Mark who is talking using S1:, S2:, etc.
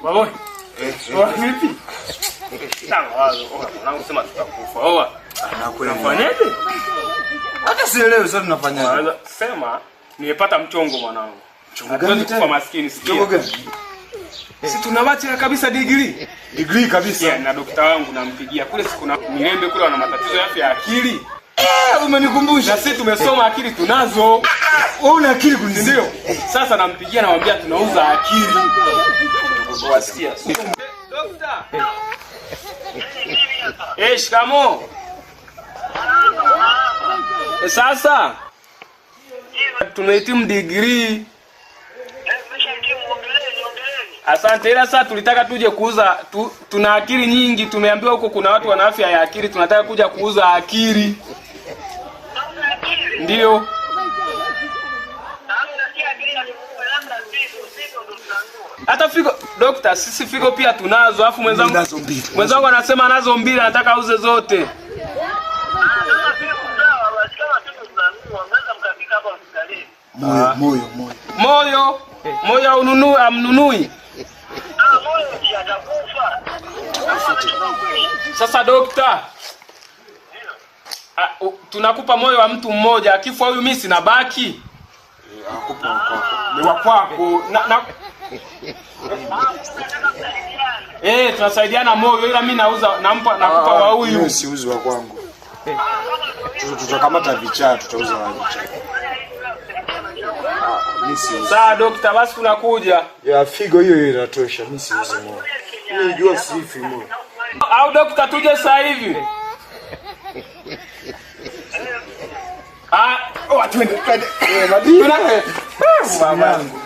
S1: Baba. Oa vipi? Sawa, wazo. Oa, mwanangu sema tutakufa. Oa.
S2: Na kweli.
S1: Tunafanyaje?
S2: Hata sielewi sasa tunafanyaje.
S1: Wazo, sema nimepata mchongo mwanangu.
S2: Mchongo
S1: Hatuwezi
S2: gani
S1: kufa
S2: tena?
S1: maskini sikia.
S2: Mchongo gani?
S1: Si tunabachela kabisa degree.
S2: Degree kabisa.
S1: Yeah, na dokta wangu nampigia kule siku na Mirembe kule wana matatizo ya afya ya akili.
S2: Eh, umenikumbusha.
S1: Na sisi tumesoma akili tunazo.
S2: Wewe una akili kunizidi.
S1: Ndio. Sasa nampigia namwambia tunauza akili. Wasikia. Dokta. Eh, shikamo. Sasa tunahitimu degree. Asante, ila sasa tulitaka tuje kuuza tuna akili nyingi, tumeambiwa huko kuna watu wana afya ya akili, tunataka kuja kuuza akili. Ndio. Hata figo dokta, sisi figo pia tunazo, afu mwenzangu
S2: Nazo mbili.
S1: mwenzangu anasema nazo mbili, anataka auze zote.
S2: Moyo, moyo, moyo.
S1: Moyo moyo aununui, amnunui. Sasa dokta, tunakupa moyo wa mtu mmoja, akifa huyu mimi sina baki.
S2: Akupa kwako.
S1: Ni wa kwako. Na tunasaidiana moyo, ila mimi nauza nampa nakupa wa huyu.
S2: Mimi siuzi wa kwangu. Tutakamata vichaa, tutauza wa vichaa. Ah, mimi siuzi.
S1: Sawa dokta, basi tunakuja.
S2: Ya figo hiyo hiyo inatosha, mimi siuzi moyo. Mimi nilijua sifi moyo.
S1: Au dokta tuje sasa hivi? Ah, oh, twende twende.
S2: Eh, madini.
S1: Tuna
S2: Yangu.